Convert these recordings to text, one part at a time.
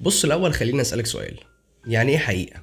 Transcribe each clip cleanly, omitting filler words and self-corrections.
بص، الاول خليني اسالك سؤال: يعني ايه حقيقه؟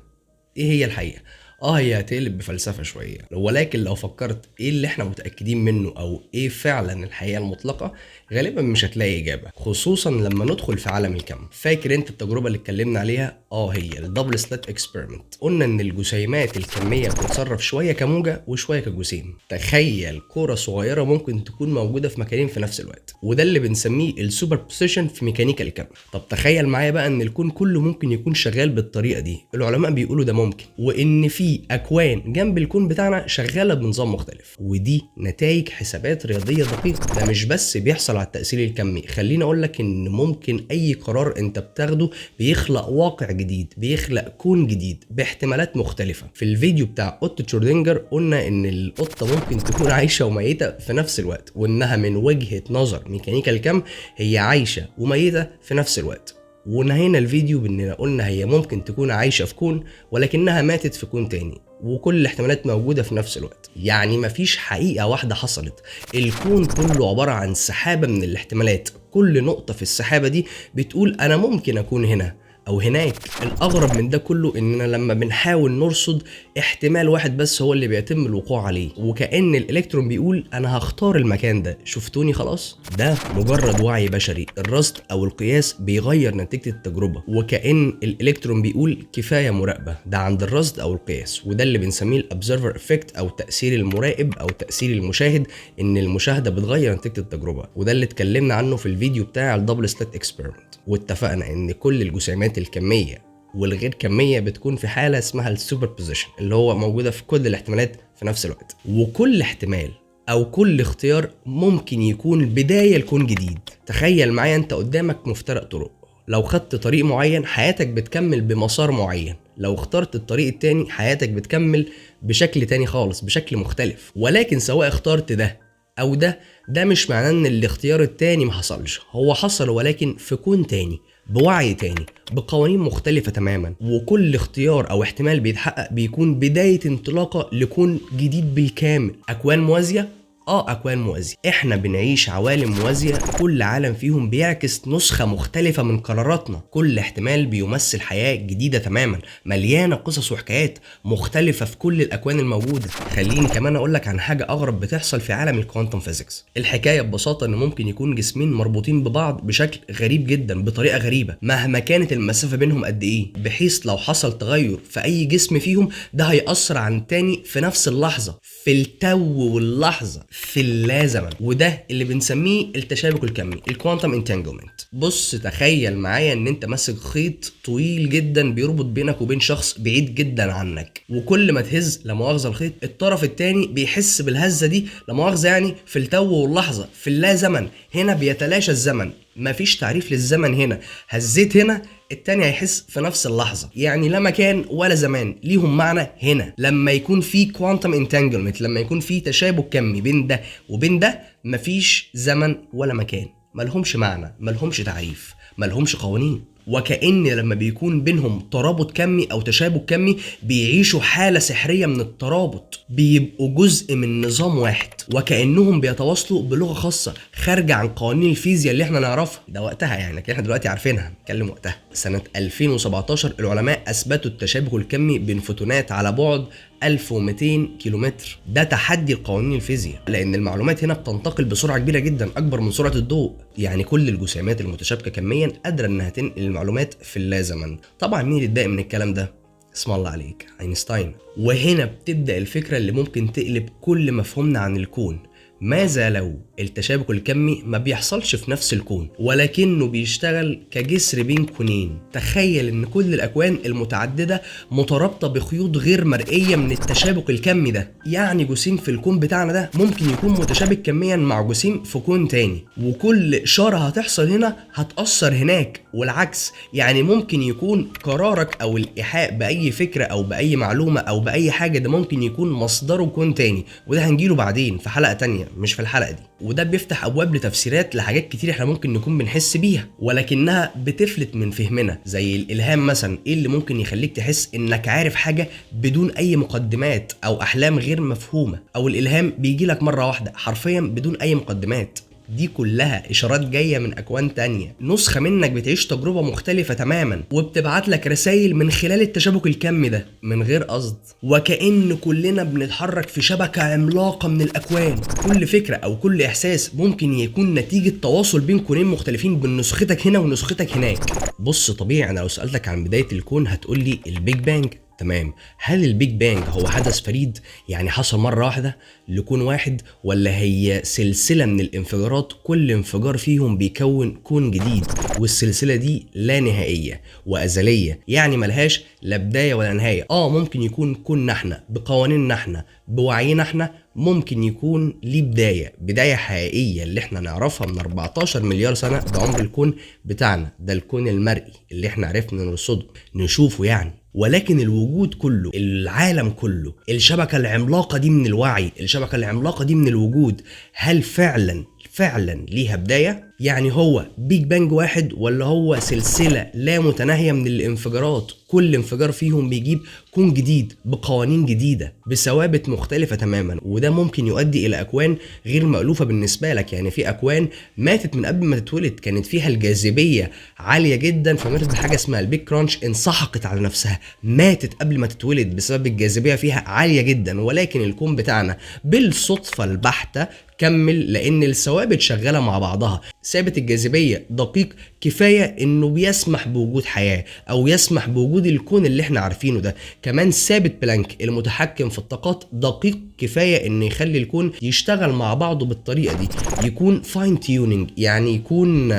ايه هي الحقيقه؟ هي هتقلب بفلسفة شويه، ولكن لو فكرت ايه اللي احنا متاكدين منه او ايه فعلا الحقيقة المطلقه، غالبا مش هتلاقي اجابه، خصوصا لما ندخل في عالم الكم. فاكر انت التجربة اللي اتكلمنا عليها؟ هي ال double slit experiment. قلنا ان الجسيمات الكمية بتتصرف شوية كموجه وشوية كجسيم. تخيل كورة صغيرة ممكن تكون موجودة في مكانين في نفس الوقت، وده اللي بنسميه ال superposition في ميكانيكا الكم. طب تخيل معايا بقى ان الكون كله ممكن يكون شغال بالطريقة دي. العلماء بيقولوا ده ممكن، وان في اكوان جنب الكون بتاعنا شغالة بنظام مختلف، ودي نتائج حسابات رياضية دقيقه. ده مش بس بيحصل على التاثير الكمي، خليني اقول لك ان ممكن اي قرار انت بتاخده بيخلق واقع جديد، بيخلق كون جديد باحتمالات مختلفة. في الفيديو بتاع قطة شرودنجر قلنا ان القطة ممكن تكون عايشه وميتة في نفس الوقت، وانها من وجهه نظر ميكانيكا الكم هي عايشه وميتة في نفس الوقت. ونهينا الفيديو باننا قلنا هي ممكن تكون عايشه في كون ولكنها ماتت في كون تاني، وكل الاحتمالات موجودة في نفس الوقت. يعني مفيش حقيقة واحدة حصلت، الكون كله عبارة عن سحابه من الاحتمالات، كل نقطة في السحابة دي بتقول انا ممكن اكون هنا او هناك. الاغرب من ده كله اننا لما بنحاول نرصد احتمال واحد بس هو اللي بيتم الوقوع عليه، وكأن الالكترون بيقول انا هختار المكان ده، شفتوني خلاص. ده مجرد وعي بشري، الرصد او القياس بيغير نتيجة التجربة، وكأن الالكترون بيقول كفاية مراقبة، ده عند الرصد او القياس. وده اللي بنسميه ال observer effect او تأثير المراقب او تأثير المشاهد، ان المشاهدة بتغير نتيجة التجربة. وده اللي اتكلمنا عنه في الفيديو بتاع ال double slit experiment. واتفقنا ان كل الجسيمات الكمية والغير كمية بتكون في حاله اسمها ال superposition، اللي هو موجودة في كل الاحتمالات في نفس الوقت، وكل احتمال او كل اختيار ممكن يكون بداية لكون جديد. تخيل معايا انت قدامك مفترق طرق، لو خدت طريق معين حياتك بتكمل بمسار معين، لو اخترت الطريق التاني حياتك بتكمل بشكل تاني خالص، بشكل مختلف. ولكن سواء اخترت ده او ده، ده مش معناه ان الاختيار التاني ما حصلش، هو حصل ولكن في كون تاني، بوعي تاني، بقوانين مختلفة تماما. وكل اختيار او احتمال بيتحقق بيكون بداية انطلاقة لكون جديد بالكامل. اكوان موازية؟ اكوان موازية. احنا بنعيش عوالم موازية، كل عالم فيهم بيعكس نسخة مختلفة من قراراتنا، كل احتمال بيمثل حياة جديدة تماما، مليانة قصص وحكايات مختلفة في كل الاكوان الموجودة. خليني كمان اقولك عن حاجة اغرب بتحصل في عالم ال quantum physics. الحكاية ببساطة ان ممكن يكون جسمين مربوطين ببعض بشكل غريب جدا، بطريقة غريبة، مهما كانت المسافة بينهم قد ايه، بحيث لو حصل تغير في اي جسم فيهم ده هيأثر عن التاني في نفس اللحظة، في التو واللحظة، في اللا زمن. وده اللي بنسميه التشابك الكمي، ال quantum entanglement. بص، تخيل معايا ان انت ماسك خيط طويل جدا بيربط بينك وبين شخص بعيد جدا عنك، وكل ما تهز لا مؤاخذة الخيط، الطرف التاني بيحس بالهزه دي لا مؤاخذة، يعني في التو واللحظة، في اللا زمن. هنا بيتلاشى الزمن، مفيش تعريف للزمن هنا، هزيت هنا التاني هيحس في نفس اللحظة، يعني لا مكان ولا زمان ليهم معنى هنا. لما يكون في quantum entanglement، لما يكون في تشابك كمي بين ده وبين ده، مفيش زمن ولا مكان، ملهمش معنى، ملهمش تعريف، ملهمش قوانين. وكأن لما بيكون بينهم ترابط كمي أو تشابك كمي بيعيشوا حالة سحرية من الترابط، بيبقوا جزء من نظام واحد، وكأنهم بيتواصلوا بلغة خاصة خارجة عن قوانين الفيزياء اللي احنا نعرفها ده وقتها، يعني لكن احنا دلوقتي عارفينها، نتكلم وقتها. سنة 2017 العلماء أثبتوا التشابك الكمي بين فوتونات على بعد 1200 كيلومتر. ده تحدي لقوانين الفيزياء، لأن المعلومات هنا بتنتقل بسرعة كبيرة جدا، أكبر من سرعة الضوء. يعني كل الجسيمات المتشابكة كميا قادرة إنها تنقل المعلومات في اللا زمن. طبعا مين اللي اتضايق من الكلام ده؟ اسم الله عليك، اينشتاين. وهنا بتبدأ الفكرة اللي ممكن تقلب كل مفهومنا عن الكون. ماذا لو التشابك الكمي ما بيحصلش في نفس الكون، ولكنه بيشتغل كجسر بين كونين؟ تخيل ان كل الاكوان المتعددة مترابطة بخيوط غير مرئية من التشابك الكمي ده. يعني جسيم في الكون بتاعنا ده ممكن يكون متشابك كميا مع جسيم في كون تاني، وكل اشارة هتحصل هنا هتأثر هناك والعكس. يعني ممكن يكون قرارك او الايحاء باي فكرة او باي معلومة او باي حاجة ده ممكن يكون مصدره كون تاني، وده هنجيله بعدين في حلقة تانية مش في الحلقة دي. وده بيفتح ابواب لتفسيرات لحاجات كتير احنا ممكن نكون بنحس بيها ولكنها بتفلت من فهمنا، زي الالهام مثلا. ايه اللي ممكن يخليك تحس انك عارف حاجة بدون اي مقدمات، او احلام غير مفهومه، او الالهام بيجي لك مرة واحدة حرفيا بدون اي مقدمات؟ دي كلها اشارات جاية من اكوان تانية. نسخه منك بتعيش تجربه مختلفة تماما وبتبعت لك رسائل من خلال التشابك الكمي ده من غير قصد، وكأن كلنا بنتحرك في شبكة عملاقة من الاكوان. كل فكرة او كل احساس ممكن يكون نتيجة تواصل بين كونين مختلفين، بين نسختك هنا ونسختك هناك. بص، طبيعي انا لو سالتك عن بداية الكون هتقول لي ال Big Bang. تمام، هل ال Big Bang هو حدث فريد، يعني حصل مرة واحدة لكون واحد، ولا هي سلسلة من الانفجارات كل انفجار فيهم بيكون كون جديد، والسلسلة دي لا نهائية وأزلية، يعني ملهاش لا بداية ولا نهاية؟ ممكن يكون كوننا احنا بقوانيننا احنا بوعينا احنا ممكن يكون ليه بداية، بداية حقيقية اللي احنا نعرفها من 14 مليار سنة، ده عمر الكون بتاعنا، ده الكون المرئي اللي احنا عرفنا نرصده نشوفه يعني. ولكن الوجود كله، العالم كله، الشبكة العملاقة دي من الوعي، الشبكة العملاقة دي من الوجود، هل فعلا فعلا ليها بداية؟ يعني هو Big Bang واحد ولا هو سلسلة لا متناهية من الانفجارات، كل انفجار فيهم بيجيب كون جديد بقوانين جديدة بثوابت مختلفة تماما؟ وده ممكن يؤدي إلى أكوان غير مألوفة بالنسبة لك. يعني في أكوان ماتت من قبل ما تتولد، كانت فيها الجاذبية عالية جدا فماتت بحاجة اسمها ال Big Crunch، انسحقت على نفسها، ماتت قبل ما تتولد بسبب الجاذبية فيها عالية جدا. ولكن الكون بتاعنا بالصدفة البحتة كمل، لأن الثوابت شغالة مع بعضها. ثابت الجاذبية دقيق كفاية انه بيسمح بوجود حياة او يسمح بوجود الكون اللي احنا عارفينه ده. كمان ثابت بلانك المتحكم في الطاقات دقيق كفاية انه يخلي الكون يشتغل مع بعضه بالطريقة دي، يكون fine tuning، يعني يكون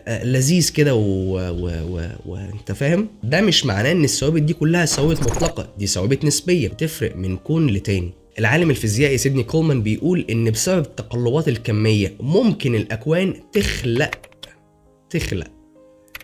لذيذ كده وانت فاهم. ده مش معناه ان الثوابت دي كلها ثوابت مطلقة، دي ثوابت نسبية بتفرق من كون لتاني. العالم الفيزيائي سيدني كولمان بيقول ان بسبب التقلبات الكمية ممكن الاكوان تخلق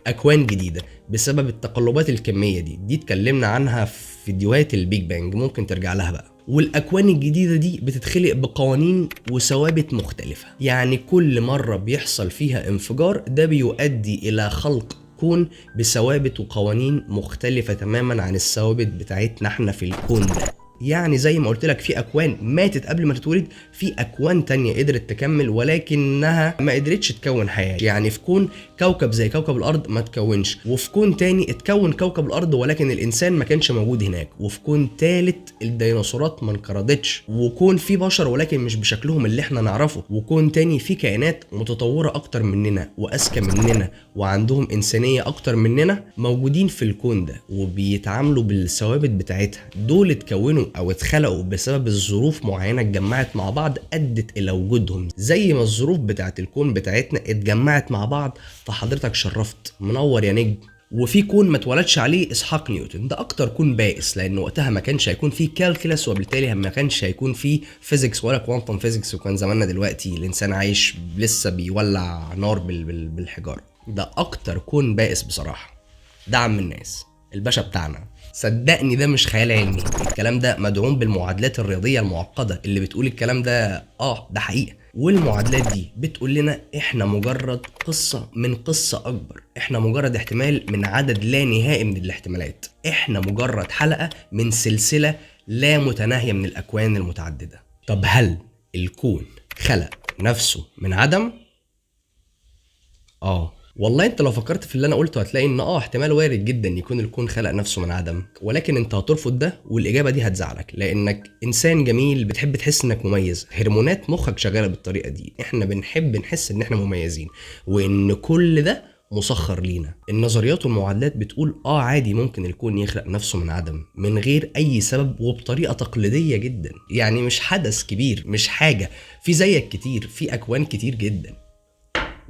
اكوان جديدة بسبب التقلبات الكمية دي. دي اتكلمنا عنها في فيديوهات ال Big Bang، ممكن ترجع لها بقى. والاكوان الجديدة دي بتتخلق بقوانين وثوابت مختلفة، يعني كل مرة بيحصل فيها انفجار ده بيؤدي الى خلق كون بثوابت وقوانين مختلفة تماما عن الثوابت بتاعتنا احنا في الكون ده. يعني زي ما قلت لك في اكوان ماتت قبل ما تتولد، في اكوان تانية قدرت تكمل ولكنها ما قدرتش تكون حياة. يعني في كون كوكب زي كوكب الارض ما تكونش، وفي كون تاني اتكون كوكب الارض ولكن الانسان ما كانش موجود هناك، وفي كون تالت الديناصورات ما انقرضتش، وكون في بشر ولكن مش بشكلهم اللي احنا نعرفه، وكون تاني في كائنات متطورة اكتر مننا واذكى مننا وعندهم انسانية اكتر مننا موجودين في الكون ده وبيتعاملوا بالثوابت بتاعتها. دول اتكونوا او اتخلقوا بسبب الظروف معينة اتجمعت مع بعض ادت الى وجودهم، زي ما الظروف بتاعت الكون بتاعتنا اتجمعت مع بعض. فحضرتك شرفت، منور يا نجم. وفي كون ما اتولدش عليه اسحاق نيوتن، ده اكتر كون بائس، لان وقتها ما كانش هيكون فيه calculus، وبالتالي ما كانش هيكون فيه physics ولا quantum physics، وكان زماننا دلوقتي الانسان عايش لسه بيولع نار بالحجارة. ده اكتر كون بائس بصراحة. ده عم الناس، الباشا بتاعنا. صدقني ده مش خيال علمي، الكلام ده مدعوم بالمعادلات الرياضية المعقدة اللي بتقول الكلام ده. ده حقيقة. والمعادلات دي بتقول لنا احنا مجرد قصة من قصة اكبر، احنا مجرد احتمال من عدد لا نهائي من الاحتمالات، احنا مجرد حلقة من سلسلة لا متناهية من الاكوان المتعددة. طب هل الكون خلق نفسه من عدم؟ والله انت لو فكرت في اللي انا قلته هتلاقي ان احتمال وارد جدا يكون الكون خلق نفسه من عدم، ولكن انت هترفض ده والاجابة دي هتزعلك، لانك انسان جميل بتحب تحس انك مميز، هرمونات مخك شغالة بالطريقة دي، احنا بنحب نحس ان احنا مميزين وان كل ده مسخر لينا. النظريات والمعادلات بتقول عادي ممكن الكون يخلق نفسه من عدم من غير اي سبب وبطريقة تقليدية جدا، يعني مش حدث كبير، مش حاجة، في زيك كتير، في اكوان كتير جدا.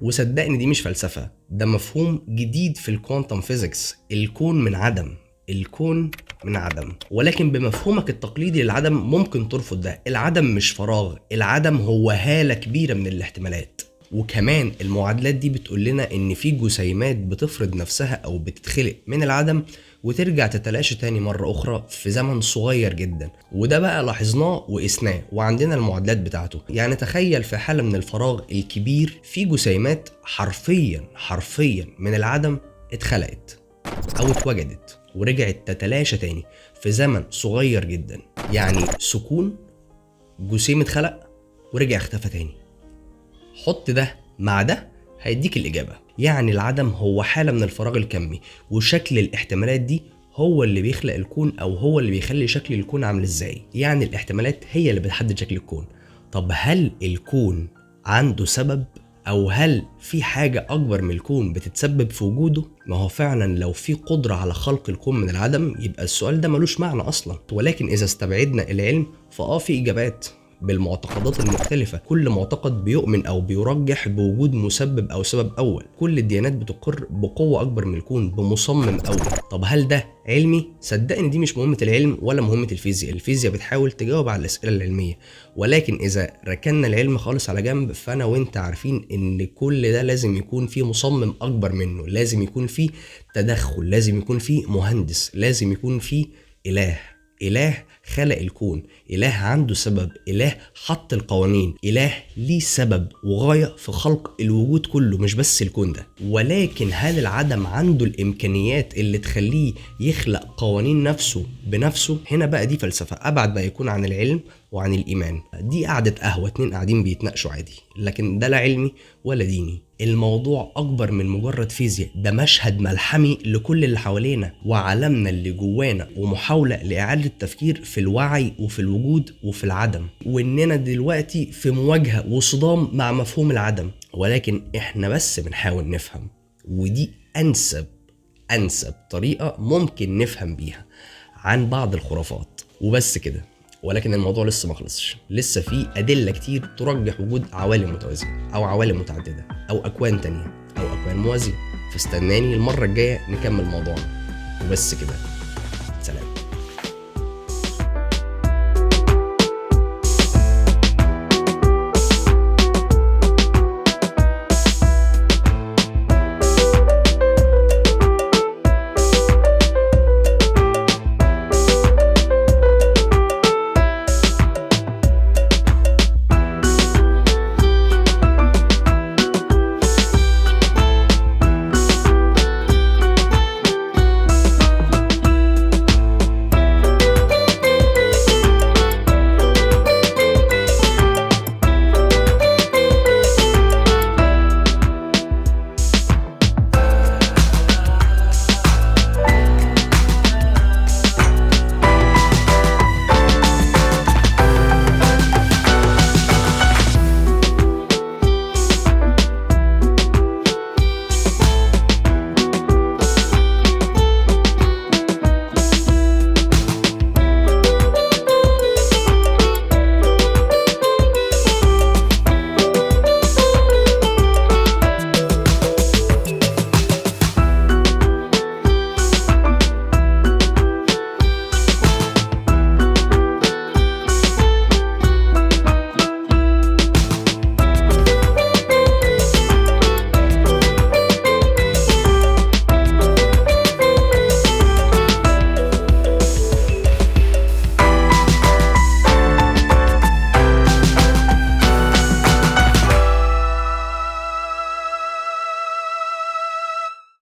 وصدقني دي مش فلسفة، ده مفهوم جديد في ال quantum physics، الكون من عدم، الكون من عدم. ولكن بمفهومك التقليدي للعدم ممكن ترفض ده. العدم مش فراغ، العدم هو هالة كبيرة من الاحتمالات. وكمان المعادلات دي بتقول لنا ان في جسيمات بتفرض نفسها او بتتخلق من العدم وترجع تتلاشى تاني مرة أخرى في زمن صغير جدا، وده بقى لاحظناه وقسناه وعندنا المعادلات بتاعته. يعني تخيل في حالة من الفراغ الكبير في جسيمات حرفيا حرفيا من العدم اتخلقت أو اتوجدت ورجعت تتلاشى تاني في زمن صغير جدا، يعني سكون جسيم اتخلق ورجع اختفى تاني. حط ده مع ده هيديك الإجابة. يعني العدم هو حالة من الفراغ الكمي، وشكل الاحتمالات دي هو اللي بيخلق الكون، أو هو اللي بيخلي شكل الكون عامل إزاي. يعني الاحتمالات هي اللي بتحدد شكل الكون. طب هل الكون عنده سبب؟ أو هل في حاجة أكبر من الكون بتتسبب في وجوده؟ ما هو فعلا لو في قدرة على خلق الكون من العدم يبقى السؤال ده ملوش معنى أصلا. ولكن إذا استبعدنا العلم فآه في إجابات بالمعتقدات المختلفة. كل معتقد بيؤمن أو بيرجح بوجود مسبب أو سبب أول. كل الديانات بتقر بقوة أكبر من الكون، بمصمم أول. طب هل ده علمي؟ صدقني دي مش مهمة العلم ولا مهمة الفيزياء. الفيزياء بتحاول تجاوب على الأسئلة العلمية، ولكن إذا ركننا العلم خالص على جنب فأنا وإنت عارفين إن كل ده لازم يكون فيه مصمم أكبر منه، لازم يكون فيه تدخل، لازم يكون فيه مهندس، لازم يكون فيه إله. إله خلق الكون، إله عنده سبب، إله حط القوانين، إله ليه سبب وغاية في خلق الوجود كله مش بس الكون ده. ولكن هل العدم عنده الإمكانيات اللي تخليه يخلق قوانين نفسه بنفسه؟ هنا بقى دي فلسفة أبعد ما يكون عن العلم وعن الإيمان. دي قعدة قهوة، اتنين قاعدين بيتناقشوا عادي، لكن ده لا علمي ولا ديني. الموضوع أكبر من مجرد فيزياء، ده مشهد ملحمي لكل اللي حوالينا وعالمنا اللي جوانا، ومحاولة لإعادة التفكير في الوعي وفي الوجود وفي العدم، وإننا دلوقتي في مواجهة وصدام مع مفهوم العدم، ولكن إحنا بس بنحاول نفهم، ودي أنسب طريقة ممكن نفهم بيها عن بعض الخرافات. وبس كده. ولكن الموضوع لسه ما خلصش، لسه في أدلة كتير ترجح وجود عوالم متوازية أو عوالم متعددة أو أكوان تانية أو أكوان موازية. فاستناني المرة الجاية نكمل موضوعنا. وبس كده.